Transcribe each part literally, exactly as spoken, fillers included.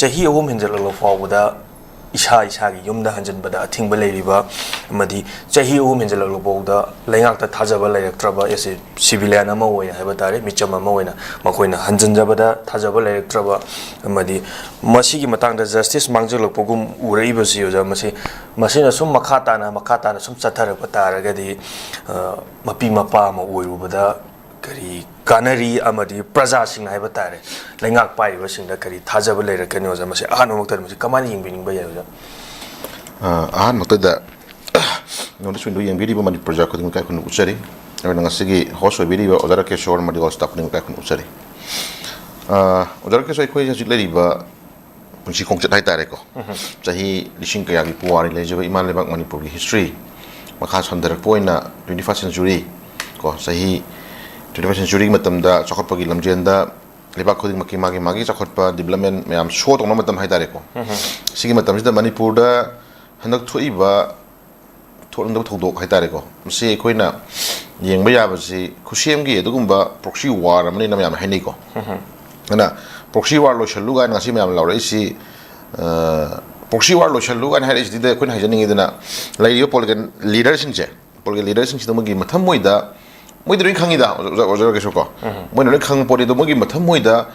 ꯆꯍꯤ ꯑꯍꯨꯝ ꯍꯦꯟꯖꯜꯂꯛꯂꯕ ꯐꯥꯎꯕꯗ ꯏꯁꯥ ꯏꯁꯥꯒꯤ ꯌꯨꯝꯗ ꯍꯟꯖꯤꯟꯕꯗ ꯑꯊꯤꯡꯕ ꯂꯩꯔꯤꯕ ꯑꯃꯗꯤ ꯆꯍꯤ ꯑꯍꯨꯝ ꯍꯦꯟꯖꯜꯂꯛꯂꯕ ꯐꯥꯎꯗ ꯂꯩꯉꯥꯛꯇ ꯊꯥꯖꯕ ꯂꯩꯔꯛꯇ꯭ꯔꯕ, ꯑꯦꯁ ꯑꯦ ꯁꯤꯚꯤꯂꯤꯌꯥꯟ ꯑꯃ ꯑꯣꯏꯅ ꯍꯥꯏꯕ ꯇꯥꯔꯦ, ꯃꯤꯆꯝ ꯑꯃ ꯑꯣꯏꯅ ꯃꯈꯣꯏꯅ ꯍꯟꯖꯤꯟꯖꯕꯗ ꯊꯥꯖꯕ ꯂꯩꯔꯛꯇ꯭ꯔꯕ ꯑꯃꯗꯤ ꯃꯁꯤꯒꯤ ꯃꯇꯥꯡꯗ ꯖꯁꯇꯤꯁ ꯃꯥꯡꯖꯜꯂꯛꯄꯒꯨꯝ ꯎꯔꯛꯏꯕꯁꯤ, ꯑꯣꯖꯥ, ꯃꯁꯤ, ꯃꯁꯤꯅ ꯁꯨꯝ ꯃꯈꯥ ꯇꯥꯅ, ꯃꯈꯥ ꯇꯥꯅ ꯁꯨꯝ ꯆꯠꯊꯔꯛꯄ ꯇꯥꯔꯒꯗꯤ, ꯑ, ꯃꯄꯤ ꯃꯄꯥ ꯑꯃ ꯑꯣꯏꯔꯨꯕꯗ ꯀꯔꯤ ꯀꯥꯟꯅꯔꯤ ꯑꯃꯗꯤ ꯄ꯭ꯔꯖꯥꯁꯤꯡ ꯍꯥꯏꯕ ꯇꯥꯔꯦ, ꯂꯩꯉꯥꯛ ꯄꯥꯏꯔꯤꯕꯁꯤꯡꯗ ꯀꯔꯤ ꯊꯥꯖꯕ ꯂꯩꯔꯛꯀꯅꯤ, ꯑꯣꯖꯥ? ꯃꯁꯤ ꯑꯍꯥꯟꯕꯃꯛꯇꯗ ꯃꯁꯤ ꯀꯃꯥꯏꯅ ꯌꯦꯡꯕꯤꯅꯤꯡꯕ ꯌꯥꯏ, ꯑꯣꯖꯥ? ꯑ, ꯑꯍꯥꯟꯕꯃꯛꯇꯗ ꯅꯣꯔꯠ ꯏꯁ ꯋꯤꯟꯗꯣ ꯌꯦꯡꯕꯤꯔꯤꯕ ꯃꯅꯤꯄꯨꯔ ꯄ꯭ꯔꯖꯥ ꯈꯨꯗꯤꯡꯃꯛ ꯏꯀꯥꯏ ꯈꯨꯝꯅꯅ ꯎꯠꯆꯔꯤ꯫ ꯑꯗꯨꯅ ꯉꯁꯤꯒꯤ ꯍꯣꯁ ꯑꯣꯏꯕꯤꯔꯤꯕ ꯑꯣꯖꯥ ꯔꯥꯀꯦꯁꯣꯔ ꯑꯃꯗꯤ ꯑꯣꯜ ꯁ꯭ꯇꯥꯐ ꯈꯨꯗꯤꯡꯃꯛ ꯏꯀꯥꯏ ꯈꯨꯝꯅꯅ ꯎꯠꯆꯔꯤ꯫ ꯑ, ꯑꯣꯖꯥ ꯔꯥꯀꯦꯁꯣꯔ, ꯑꯩꯈꯣꯏ ꯍꯧꯖꯤꯛ ꯂꯩꯔꯤꯕ ꯄꯨꯟꯁꯤ ꯈꯣꯡꯆꯠ ꯍꯥꯏꯇꯥꯔꯦꯀꯣ, ꯆꯍꯤ ꯂꯤꯁꯤꯡ ꯀꯌꯥꯒꯤ ꯄꯨꯋꯥꯔꯤ ꯂꯩꯖꯕ ꯏꯃꯥ ꯂꯩꯕꯥꯛ ꯃꯅꯤꯄꯨꯔꯒꯤ ꯍꯤꯁꯇ꯭ꯔꯤ ꯃꯈꯥ ꯁꯝꯊꯔꯛꯄ ꯑꯣꯏꯅ ꯇ꯭ꯋꯦꯟꯇꯤ ꯐꯥꯔꯁ ꯁꯦꯟꯆꯨꯔꯤ ꯀꯣ, ꯆꯍꯤ ꯇ꯭ꯋꯦꯟꯇꯤ ꯐꯥꯔꯁ ꯁꯦꯟꯆꯨꯔꯤꯒꯤ ꯃꯇꯝꯗ ꯆꯥꯎꯈꯠꯄꯒꯤ ꯂꯝꯖꯦꯟꯗ ꯂꯩꯕꯥꯛ ꯈꯨꯗꯤꯡꯃꯛꯀꯤ ꯃꯥꯒꯤ ꯃꯥꯒꯤ ꯆꯥꯎꯈꯠꯄ, ꯗꯤꯕ꯭ꯂꯞꯃꯦꯟ ꯃꯌꯥꯝ ꯁꯣ ꯇꯧꯅꯕ ꯃꯇꯝ ꯍꯥꯏꯇꯥꯔꯦꯀꯣ꯫ ꯁꯤꯒꯤ ꯃꯇꯝꯁꯤꯗ ꯃꯅꯤꯄꯨꯔꯗ ꯍꯟꯗꯛ ꯊꯣꯛꯏꯕ ꯊꯣꯛꯅꯤꯡꯗꯕ ꯊꯧꯗꯣꯛ ꯍꯥꯏꯇꯥꯔꯦꯀꯣ, ꯃꯁꯤ ꯑꯩꯈꯣꯏꯅ ꯌꯦꯡꯕ ꯌꯥꯕꯁꯤ ꯈꯨꯠꯁꯦꯝꯒꯤ ꯑꯗꯨꯒꯨꯝꯕ ꯄ꯭ꯔꯣꯛꯁꯤ ꯋꯥꯔ ꯑꯃꯅꯤꯅ ꯃꯌꯥꯝꯅ ꯍꯥꯏꯅꯩꯀꯣ꯫ ꯑꯗꯨꯅ ꯄ꯭ꯔꯣꯛꯁꯤ ꯋꯥꯔ ꯂꯣꯏꯁꯜꯂꯨ ꯀꯥꯏꯅ ꯉꯁꯤ ꯃꯌꯥꯝ ꯂꯥꯎꯔꯛꯏꯁꯤ, ꯑ, ꯄ꯭ꯔꯣꯛꯁꯤ ꯋꯥꯔ ꯂꯣꯏꯁꯜꯂꯨ ꯀꯥꯏꯅ ꯍꯥꯏꯔꯛꯏꯁꯤꯗ ꯑꯩꯈꯣꯏꯅ ꯍꯥꯏꯖꯅꯤꯡꯉꯤꯗꯅ, ꯂꯩꯔꯤꯕ ꯄꯣꯂꯤꯇꯤꯀꯦꯜ ꯂꯤꯗꯔꯁꯤꯡꯁꯦ, ꯄꯣꯂꯤꯇꯤꯀꯦꯜ ꯂꯤꯗꯔꯁꯤꯡꯁꯤꯗ ꯃꯣꯏꯒꯤ ꯃꯊꯃꯣꯏꯗ, ꯃꯣꯏꯗꯤ ꯂꯣꯏ ꯈꯪꯉꯤꯗ, ꯑꯣꯖꯥ, ꯑꯣꯖꯥ ꯔꯥꯀꯦꯁꯣꯔ ꯀꯣ, ꯃꯣꯏꯅ ꯂꯣꯏ ꯈꯪꯕ ꯄꯣꯠꯅꯤ꯫ ꯑꯗꯣ ꯃꯣꯏꯒꯤ ꯃꯊꯃꯣꯏꯗ,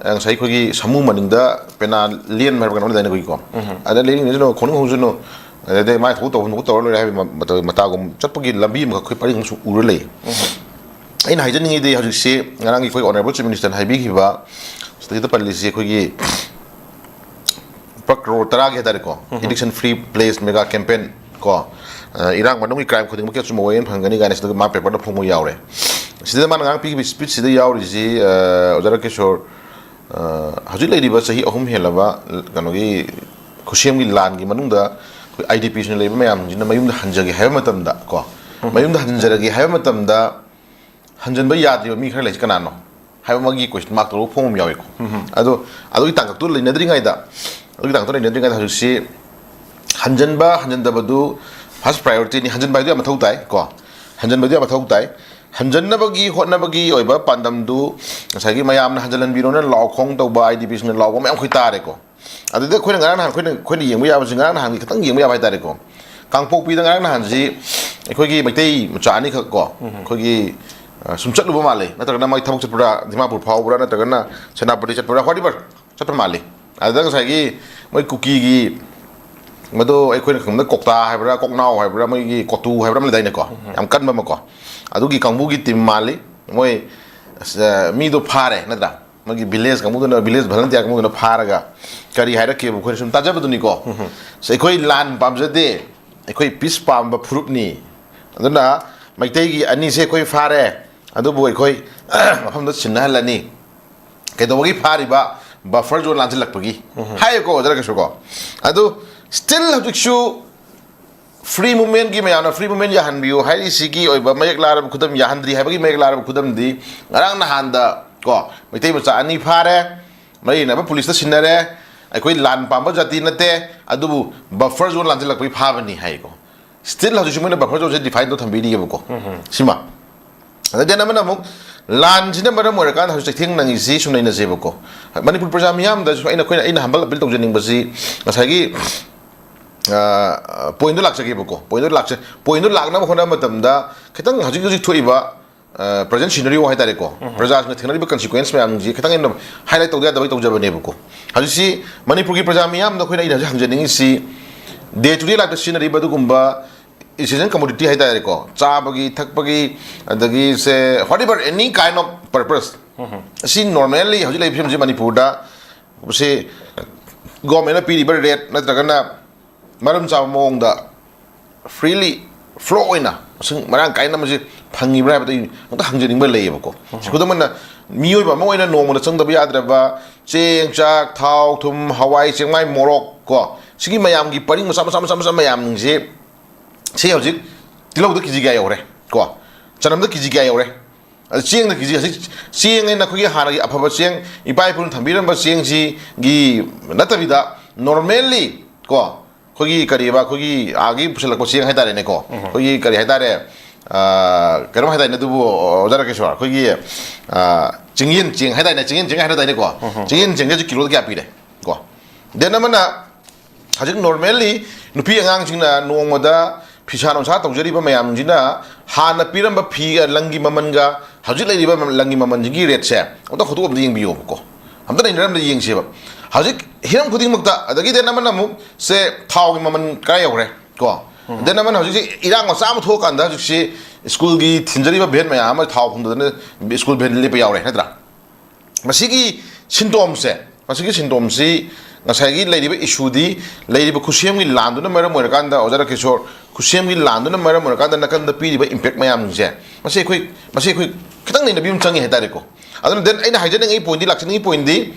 ꯑ, ꯉꯁꯥꯏ ꯑꯩꯈꯣꯏꯒꯤ ꯁꯥꯃꯨ ꯃꯅꯤꯡꯗ ꯄꯦꯅꯥ ꯂꯦꯟ ꯍꯥꯏꯕ ꯀꯩꯅꯣꯝ ꯂꯩꯗꯥꯏꯅꯦ ꯑꯩꯈꯣꯏꯒꯤꯀꯣ? ꯑꯗ ꯂꯦꯟꯁꯤꯅ ꯈꯣꯡꯅꯤꯡ ꯍꯧꯁꯅꯨ, ꯑꯗꯩ ꯃꯥꯏ ꯊꯣꯛ ꯇꯧꯐꯝ ꯊꯣꯛꯄ ꯇꯧꯔ ꯂꯣꯏꯔꯦ ꯍꯥꯏꯕꯒꯤ ꯃ-, ꯃꯇ-, ꯃꯇꯥꯒꯨꯝ ꯆꯠꯄꯒꯤ ꯂꯝꯕꯤ ꯑꯃꯈꯛ ꯑꯩꯈꯣꯏ ꯄꯔꯤꯡ ꯑꯃꯁꯨ ꯎꯔ ꯂꯩ꯫ ꯑꯩꯅ ꯍꯥꯏꯖꯅꯤꯡꯉꯤꯗꯤ ꯍꯧꯖꯤꯛꯁꯤ ꯉꯔꯥꯡꯒꯤ ꯑꯩꯈꯣꯏ ꯑꯣꯅꯔꯦꯕꯜ ꯆꯤꯐ ꯃꯤꯅꯤꯁꯇꯔꯅ ꯍꯥꯏꯕꯤꯈꯤꯕ, ꯁꯤꯗꯩꯗ ꯄꯜꯂꯤꯁꯤ ꯑꯩꯈꯣꯏꯒꯤ ꯂꯨꯄꯥ ꯀ꯭ꯔꯣꯔ ꯇꯔꯥꯒꯤ ꯍꯥꯏꯇꯥꯔꯦꯀꯣ, ꯏꯗꯤꯛꯁꯟ ꯐ꯭ꯔꯤ ꯄ꯭ꯂꯦꯁ ꯃꯦꯒꯥ ꯀꯦꯝꯄꯦꯟ ꯀꯣ, ꯑ, ꯏꯔꯥꯡ ꯃꯅꯨꯡꯒꯤ ꯀ꯭ꯔꯥꯏꯝ ꯈꯨꯗꯤꯡꯃꯛꯀꯤ ꯑꯆꯨꯝꯕ ꯋꯥꯌꯦꯜ ꯐꯪꯒꯅꯤ ꯀꯥꯏꯅ ꯁꯤꯗ ꯃꯥ ꯄꯦꯄꯔꯗ ꯐꯣꯡꯕ ꯌꯥꯎꯔꯦ꯫ ꯁꯤꯗ ꯃꯥꯅ ꯉꯔꯥꯡ ꯄꯤꯈꯤꯕ ꯁ꯭ꯄꯤꯆꯁꯤꯗ ꯌꯥꯎꯔꯤꯁꯤ, ꯑ, ꯑꯣꯖꯥ ꯔꯥꯀꯦꯁꯣꯔ, ꯑ, ꯍꯧꯖꯤꯛ ꯂꯩꯔꯤꯕ ꯆꯍꯤ ꯑꯍꯨꯝ ꯍꯦꯜꯂꯕ, ꯑ, ꯀꯩꯅꯣꯒꯤ ꯈꯨꯠꯁꯦꯝꯒꯤ ꯂꯥꯟꯒꯤ ꯃꯅꯨꯡꯗ ꯑꯩꯈꯣꯏ ꯑꯥꯏ ꯗꯤ ꯄꯤꯁꯤꯡ ꯂꯩꯕ ꯃꯌꯥꯝꯁꯤꯡꯁꯤꯅ ꯃꯌꯨꯝꯗ ꯍꯟꯖꯒꯦ ꯍꯥꯏꯕ ꯃꯇꯝꯗ ꯀꯣ, ꯃꯌꯨꯝꯗ ꯍꯟꯖꯔꯒꯦ ꯍꯥꯏꯕ ꯃꯇꯝꯗ ꯍꯟꯖꯟꯕ ꯌꯥꯗ꯭ꯔꯤꯕ ꯃꯤ ꯈꯔ ꯂꯩꯁꯤ ꯀꯅꯥꯅꯣ ꯍꯥꯏꯕ ꯑꯃꯒꯤ ꯀꯣꯏꯁꯟ ꯃꯥꯔꯛ ꯇꯧꯔꯒ ꯐꯣꯡ ꯑꯃ ꯌꯥꯎꯏꯀꯣ꯫ ꯑꯗꯣ ꯑꯗꯨꯒꯤ ꯇꯥꯡꯀꯛꯇꯨ ꯂꯩꯅꯗ꯭ꯔꯤꯉꯩꯗ, ꯑꯗꯨꯒꯤ ꯇꯥꯡꯀꯛꯇꯨ ꯂꯩꯅꯗ꯭ꯔꯤꯉꯩꯗ ꯍꯧꯖꯤꯛꯁꯤ ꯍꯟꯖꯟꯕ ꯍꯟꯖꯟꯗꯕꯗꯨ ꯐꯥꯔꯁ ꯄ꯭ꯔꯥꯏꯌꯣꯔꯤꯇꯤꯅꯤ꯫ ꯍꯟꯖꯟꯕ ꯍꯥꯏꯗꯨ ꯌꯥꯝ ꯃꯊꯧ ꯇꯥꯏ ꯀꯣ, ꯍꯟꯖꯟꯕꯗꯨ ꯌꯥꯝ ꯃꯊꯧ ꯇꯥꯏ꯫ ꯍꯟꯖꯟꯅꯕꯒꯤ ꯍꯣꯠꯅꯕꯒꯤ ꯑꯣꯏꯕ ꯄꯥꯟꯗꯝꯗꯨ ꯉꯁꯥꯏꯒꯤ ꯃꯌꯥꯝꯅ ꯍꯟꯖꯜꯍꯟꯕꯤꯔꯣꯅ ꯂꯥꯎ ꯈꯣꯡ ꯇꯧꯕ, ꯑꯥꯏ ꯗꯤ ꯄꯤꯁꯤꯡꯅ ꯂꯥꯎꯕ ꯃꯌꯥꯝ ꯑꯩꯈꯣꯏ ꯇꯥꯔꯦꯀꯣ꯫ ꯑꯗꯨꯗ ꯑꯩꯈꯣꯏꯅ ꯉꯔꯥꯡ ꯅꯍꯥꯟ ꯑꯩꯈꯣꯏꯅ ꯑꯩꯈꯣꯏꯅ ꯌꯦꯡꯕ ꯌꯥꯕꯁꯤ, ꯉꯔꯥꯡ ꯅꯍꯥꯟꯒꯤ ꯈꯤꯇꯪ ꯌꯦꯡꯕ ꯌꯥꯕ ꯍꯥꯏꯇꯥꯔꯦꯀꯣ꯫ ꯀꯥꯡꯄꯣꯛꯄꯤꯗ ꯉꯔꯥꯡ ꯅꯍꯥꯟꯁꯤ ꯑꯩꯈꯣꯏꯒꯤ ꯃꯩꯇꯩ ꯃꯆꯥ ꯑꯅꯤꯈꯛ ꯀꯣ, ꯑꯩꯈꯣꯏꯒꯤ ꯑ, ꯁꯨꯝ ꯆꯠꯂꯨꯕ ꯃꯥꯜꯂꯦ, ꯅꯠꯇ꯭ꯔꯒꯅ ꯃꯣꯏ ꯊꯕꯛ ꯆꯠꯄ꯭ꯔꯥ, ꯗꯤꯃꯥꯄꯨꯔ ꯐꯥꯎꯕ꯭ꯔꯥ, ꯅꯠꯇ꯭ꯔꯒꯅ ꯁꯦꯅꯥꯄꯇꯤ ꯆꯠꯄ꯭ꯔꯥ, whatever, ꯆꯠꯄ ꯃꯥꯜꯂꯤ꯫ ꯑꯗꯨꯗ ꯉꯁꯥꯏꯒꯤ ꯃꯣꯏ ꯀꯨꯀꯤꯒꯤ, ꯃꯗꯣ ꯑꯩꯈꯣꯏꯅ ꯈꯪꯕꯗ ꯀꯣꯛꯇꯥ ꯍꯥꯏꯕ꯭ꯔꯥ, ꯀꯣꯛꯅꯥꯎ ꯍꯥꯏꯕ꯭ꯔꯥ, ꯃꯣꯏꯒꯤ ꯀꯣꯇꯨ ꯍꯥꯏꯕ꯭ꯔꯥ ꯑꯃ ꯂꯩꯗꯥꯏꯅꯦꯀꯣ, ꯌꯥꯝ ꯀꯟꯕ ꯑꯃꯀꯣ, ꯑꯗꯨꯒꯤ ꯀꯥꯡꯕꯨꯒꯤ ꯇꯤꯝ ꯃꯥꯜꯂꯤ꯫ ꯃꯣꯏ ꯑꯁ, ꯃꯤꯗꯣ ꯐꯥꯔꯦ ꯅꯠꯇ꯭ꯔꯥ? ꯃꯣꯏꯒꯤ ꯚꯤꯂꯦꯖ ꯀꯥꯡꯕꯨꯗꯨꯅ, ꯚꯤꯂꯦꯖ ꯚꯂꯟꯇꯤꯌꯥꯔ ꯀꯥꯡꯕꯨꯗꯨꯅ ꯐꯥꯔꯒ ꯀꯔꯤ ꯍꯥꯏꯔꯛꯀꯦꯕꯨ ꯑꯩꯈꯣꯏꯅ ꯁꯨꯝ ꯇꯥꯖꯕꯗꯨꯅꯤꯀꯣ꯫ ꯑꯁ, ꯑꯩꯈꯣꯏ ꯂꯥꯟ ꯄꯥꯝꯖꯗꯦ, ꯑꯩꯈꯣꯏ ꯄꯤꯁ ꯄꯥꯝꯕ ꯐꯨꯔꯨꯞꯅꯤ꯫ ꯑꯗꯨꯅ ꯃꯩꯇꯩꯒꯤ ꯑꯅꯤꯁꯦ ꯑꯩꯈꯣꯏ ꯐꯥꯔꯦ, ꯑꯗꯨꯕꯨ ꯑꯩꯈꯣꯏ ꯃꯐꯝꯗ ꯁꯤꯟꯅꯍꯜꯂꯅꯤ꯫ ꯀꯩꯗꯧꯕꯒꯤ ꯐꯥꯔꯤꯕ? ꯕꯐꯔ ꯖꯣꯟ ꯂꯥꯟꯁꯤꯜꯂꯛꯄꯒꯤ ꯍꯥꯏꯌꯦꯀꯣ, ꯑꯣꯖꯥ ꯔꯥꯀꯦꯁꯁꯨ ꯀꯣ꯫ ꯑꯗꯨ ꯁ꯭ꯇꯤꯜ ꯍꯧꯖꯤꯛꯁꯨ ꯐ꯭ꯔꯤ ꯃꯨꯞꯃꯦꯟꯒꯤ, ꯃꯌꯥꯝꯅ ꯐ꯭ꯔꯤ ꯃꯨꯞꯃꯦꯟ ꯌꯥꯍꯟꯕꯤꯌꯨ ꯍꯥꯏꯔꯤꯁꯤꯒꯤ ꯑꯣꯏꯕ ꯃꯌꯦꯛ ꯂꯥꯔꯕ ꯈꯨꯗꯝ, ꯌꯥꯍꯟꯗ꯭ꯔꯤ ꯍꯥꯏꯕꯒꯤ ꯃꯌꯦꯛ ꯂꯥꯔꯕ ꯈꯨꯗꯝꯗꯤ ꯉꯔꯥꯡ ꯅꯍꯥꯟꯗ ꯀꯣ, ꯃꯩꯇꯩ ꯃꯆꯥ ꯑꯅꯤ ꯐꯥꯔꯦ, ꯃꯔꯤ ꯂꯩꯅꯕ ꯄꯨꯂꯤꯁꯇ ꯁꯤꯟꯅꯔꯦ꯫ ꯑꯩꯈꯣꯏ ꯂꯥꯟ ꯄꯥꯝꯕ ꯖꯥꯇꯤ ꯅꯠꯇꯦ, ꯑꯗꯨꯕꯨ ꯕꯐꯔ ꯖꯣꯟ ꯂꯥꯟꯁꯤꯜꯂꯛꯄꯒꯤ ꯐꯥꯕꯅꯤ ꯍꯥꯏꯀꯣ꯫ ꯁ꯭ꯇꯤꯜ ꯍꯧꯖꯤꯛꯁꯨ ꯃꯣꯏꯅ ꯕꯐꯔ ꯖꯣꯟꯁꯦ ꯗꯤꯐꯥꯏꯟ ꯇꯧ ꯊꯝꯕꯤꯔꯤꯑꯕꯀꯣ꯫ ꯁꯤꯃ ꯑꯗꯩ ꯑꯃꯅ ꯑꯃꯨꯛ ꯂꯥꯟꯁꯤꯅ ꯃꯔꯝ ꯑꯣꯏꯔꯀꯥꯟꯗ ꯍꯧꯖꯤꯛ ꯆꯩꯊꯦꯡ ꯅꯪꯉꯤꯁꯤ ꯁꯨꯝ ꯅꯩꯅꯁꯦꯕꯀꯣ꯫ ꯃꯅꯤꯄꯨꯔ ꯄ꯭ꯔꯖꯥ ꯃꯤꯌꯥꯝꯗꯁꯨ ꯑꯩꯅ, ꯑꯩꯈꯣꯏꯅ, ꯑꯩꯅ ꯍꯝꯕꯜ ꯑꯄꯤꯜ ꯇꯧꯖꯅꯤꯡꯕꯁꯤ ꯉꯁꯥꯏꯒꯤ, ꯑ, ꯄꯣꯏꯟꯗꯣ ꯂꯥꯛꯆꯒꯦꯕꯀꯣ꯫ ꯄꯣꯏꯟꯗꯣ ꯂꯥꯛꯆ-, ꯄꯣꯏꯟꯗꯣ ꯂꯥꯛꯅꯕ ꯍꯣꯠꯅꯕ ꯃꯇꯝꯗ ꯈꯤꯇꯪ ꯍꯧꯖꯤꯛ ꯍꯧꯖꯤꯛ ꯊꯣꯛꯏꯕ, ꯑ, ꯄ꯭ꯔꯖꯦꯟ ꯁꯤꯅꯔꯤꯑꯣ ꯍꯥꯏꯇꯥꯔꯦꯀꯣ, ꯄ꯭ꯔꯖꯥꯁꯤꯡꯅ ꯊꯦꯡꯅꯔꯤꯕ ꯀꯟꯁꯤꯀ꯭ꯋꯦꯟꯁ ꯃꯌꯥꯝꯁꯤ ꯈꯤꯇꯪ ꯑꯩꯅ ꯍꯥꯏꯂꯥꯏꯠ ꯇꯧꯗ ꯌꯥꯗꯕꯒꯤ ꯇꯧꯖꯕꯅꯦꯕꯀꯣ꯫ ꯍꯧꯖꯤꯛꯁꯤ ꯃꯅꯤꯄꯨꯔꯒꯤ ꯄ꯭ꯔꯖꯥ ꯃꯤꯌꯥꯝꯗ ꯑꯩꯈꯣꯏꯅ, ꯑꯩꯅ ꯍꯧꯖꯤꯛ ꯍꯪꯖꯅꯤꯡꯉꯤꯁꯤ, ꯗꯦ ꯇꯨ ꯗꯦ ꯂꯥꯏꯐꯇ ꯁꯤꯖꯤꯟꯅꯔꯤꯕ ꯑꯗꯨꯒꯨꯝꯕ essential commodity ꯍꯥꯏꯇꯥꯔꯦꯀꯣ, ꯆꯥꯕꯒꯤ, ꯊꯛꯄꯒꯤ, ꯑꯗꯒꯤ ꯁꯦ whatever, any kind of purpose, ꯑꯁꯤ ꯅꯣꯔꯃꯦꯜꯂꯤ ꯍꯧꯖꯤꯛ ꯂꯩꯔꯤꯕ ꯐꯤꯕꯝꯁꯤ ꯃꯅꯤꯄꯨꯔꯗ ꯁꯤ ꯒꯣꯔꯃꯦꯟꯅ ꯄꯤꯔꯤꯕ ꯔꯦꯠ ꯅꯠꯇ꯭ꯔꯒꯅ ꯃꯔꯝ ꯆꯥꯕ ꯃꯑꯣꯡꯗ ꯐ꯭ꯔꯤꯂꯤ ꯐ꯭ꯂꯣ ꯑꯣꯏꯅ ꯃꯁꯤꯡ ꯃꯔꯥꯡ ꯀꯥꯏꯅ ꯃꯁꯤ ꯐꯪꯉꯤꯕ꯭ꯔꯥ ꯍꯥꯏꯕꯗꯨ ꯑꯩ ꯑꯝꯇ ꯍꯪꯖꯅꯤꯡꯕ ꯂꯩꯌꯦꯕꯀꯣ꯫ ꯁꯤ ꯈꯨꯗꯝ ꯑꯣꯏꯅ ꯃꯤꯑꯣꯏꯕ ꯑꯃ ꯑꯣꯏꯅ ꯅꯣꯡꯃꯗ ꯆꯪꯗꯕ ꯌꯥꯗ꯭ꯔꯕ ꯆꯦꯡ, ꯆꯥꯛ, ꯊꯥꯎ, ꯊꯨꯝ, ꯍꯋꯥꯏ, ꯆꯦꯡꯃꯥꯏ, ꯃꯣꯔꯣꯛ ꯀꯣ, ꯁꯤꯒꯤ ꯃꯌꯥꯝꯒꯤ ꯄꯔꯤꯡ ꯃꯆꯥ ꯃꯆꯥ ꯃꯆꯥ ꯃꯆꯥ ꯃꯌꯥꯝꯁꯦ, ꯁꯤ ꯍꯧꯖꯤꯛ ꯇꯤꯜꯍꯧꯗ ꯀꯦ ꯖꯤ ꯀꯌꯥ ꯌꯧꯔꯦ ꯀꯣ, ꯆꯅꯝꯗ ꯀꯦ ꯖꯤ ꯀꯌꯥ ꯌꯧꯔꯦ, ꯑꯗ ꯆꯦꯡꯗ ꯀꯦ ꯖꯤ, ꯍꯧꯖꯤꯛ ꯆꯦꯡ ꯍꯥꯏꯅ ꯑꯩꯈꯣꯏꯒꯤ ꯍꯥꯟꯅꯒꯤ ꯑꯐꯕ ꯆꯦꯡ, ꯏꯄꯥ ꯏꯄꯨꯅ ꯊꯝꯕꯤꯔꯝꯕ ꯆꯦꯡꯁꯤꯒꯤ ꯅꯠꯇꯕꯤꯗ ꯅꯣꯔꯃꯦꯜꯂꯤ ꯀꯣ, ꯑꯩꯈꯣꯏꯒꯤ ꯀꯔꯤꯕ, ꯑꯩꯈꯣꯏꯒꯤ ꯑꯥꯒꯤ ꯄꯨꯁꯤꯜꯂꯛꯄ ꯆꯦꯡ ꯍꯥꯏꯇꯥꯔꯦꯅꯦꯀꯣ, ꯑꯩꯈꯣꯏꯒꯤ ꯀꯔꯤ ꯍꯥꯏꯇꯥꯔꯦ, ꯑꯥ, ꯀꯩꯅꯣꯝ ꯍꯥꯏꯗꯥꯏꯅꯦ ꯑꯗꯨꯕꯨ, ꯑꯣꯖꯥ ꯔꯥꯀꯦꯁꯣꯔ, ꯑꯩꯈꯣꯏꯒꯤ, ꯑꯥ, ꯆꯤꯡꯌꯦꯟ ꯆꯦꯡ ꯍꯥꯏꯗꯥꯏꯅꯦ, ꯆꯤꯡꯌꯦꯟ ꯆꯦꯡ ꯍꯥꯏꯅꯗꯥꯏꯅꯦꯀꯣ? ꯆꯤꯡꯌꯦꯟ ꯆꯦꯡꯁꯦ ꯍꯧꯖꯤꯛ ꯀꯤꯂꯣꯗ ꯀꯌꯥ ꯄꯤꯔꯦ? ꯀꯣ, ꯗꯦꯟ ꯑꯃꯅ ꯍꯧꯖꯤꯛ ꯅꯣꯔꯃꯦꯜꯂꯤ ꯅꯨꯄꯤ ꯑꯉꯥꯡꯁꯤꯡꯅ ꯅꯣꯡꯃꯗ ꯐꯤꯁꯥ ꯂꯣꯟꯁꯥ ꯇꯧꯖꯔꯤꯕ ꯃꯌꯥꯝꯁꯤꯅ ꯍꯥꯟꯅ ꯄꯤꯔꯝꯕ ꯐꯤꯒ ꯂꯪꯒꯤ ꯃꯃꯜꯒ ꯍꯧꯖꯤꯛ ꯂꯩꯔꯤꯕ ꯂꯪꯒꯤ ꯃꯃꯜꯁꯤꯒꯤ ꯔꯦꯠꯁꯦ ꯑꯝꯇ ꯍꯧꯗꯣꯛ ꯑꯝꯇ ꯌꯦꯡꯕꯤꯌꯣꯕꯀꯣ꯫ ꯑꯝꯇ ꯅꯩꯅꯔ ꯑꯝꯇ ꯌꯦꯡꯁꯦꯕ꯫ ꯍꯧꯖꯤꯛ ꯍꯤꯔꯝ ꯈꯨꯗꯤꯡꯃꯛꯇ, ꯑꯗꯒꯤ ꯗꯦꯟ ꯑꯃꯅ ꯑꯃꯨꯛ ꯁꯦ ꯊꯥꯎꯒꯤ ꯃꯃꯜ ꯀꯔꯥꯏ ꯌꯧꯈ꯭ꯔꯦ ꯀꯣ? ꯗꯦꯟ ꯑꯃꯅ ꯍꯧꯖꯤꯛꯁꯦ ꯏꯔꯥꯡ ꯃꯆꯥ ꯑꯃ ꯊꯣꯛꯑꯀꯥꯟꯗ ꯍꯧꯖꯤꯛꯁꯤ ꯁ꯭ꯀꯨꯜꯒꯤ ꯊꯤꯟꯖꯔꯤꯕ ꯚꯦꯟ ꯃꯌꯥꯝ ꯑꯃ ꯊꯥꯎ ꯐꯪꯗꯗꯅ ꯁ꯭ꯀꯨꯜ ꯚꯦꯟ ꯂꯦꯞꯄ ꯌꯥꯎꯔꯦ ꯅꯠꯇ꯭ꯔꯥ? ꯃꯁꯤꯒꯤ ꯁꯤꯟꯗꯣꯝꯁꯦ, ꯃꯁꯤꯒꯤ ꯁꯤꯟꯗꯣꯝꯁꯤ ꯉꯁꯥꯏꯒꯤ ꯂꯩꯔꯤꯕ ꯏꯁꯨꯗꯤ ꯂꯩꯔꯤꯕ ꯈꯨꯠꯁꯦꯝꯒꯤ ꯂꯥꯟꯗꯨꯅ ꯃꯔꯝ ꯑꯣꯏꯔꯀꯥꯟꯗ, ꯑꯣꯖꯥ ꯔꯥꯀꯦꯁꯣꯔ, ꯈꯨꯠꯁꯦꯝꯒꯤ ꯂꯥꯟꯗꯨꯅ ꯃꯔꯝ ꯑꯣꯏꯔꯀꯥꯟꯗ ꯅꯥꯀꯟꯗ ꯄꯤꯔꯤꯕ ꯏꯝꯄꯦꯛ ꯃꯌꯥꯝꯁꯦ, ꯃꯁꯤ ꯑꯩꯈꯣꯏ, ꯃꯁꯤ ꯑꯩꯈꯣꯏ ꯈꯤꯇꯪ ꯅꯩꯅꯕꯤ ꯑꯃ ꯆꯪꯉꯤ ꯍꯥꯏꯇꯥꯔꯦꯀꯣ꯫ ꯑꯗꯨꯅ ꯗꯦꯟ ꯑꯩꯅ ꯍꯥꯏꯖꯅꯤꯡꯉꯤ ꯄꯣꯏꯟꯗꯤ, ꯂꯥꯛꯆꯅꯤꯡꯉꯤ ꯄꯣꯏꯟꯗꯤ,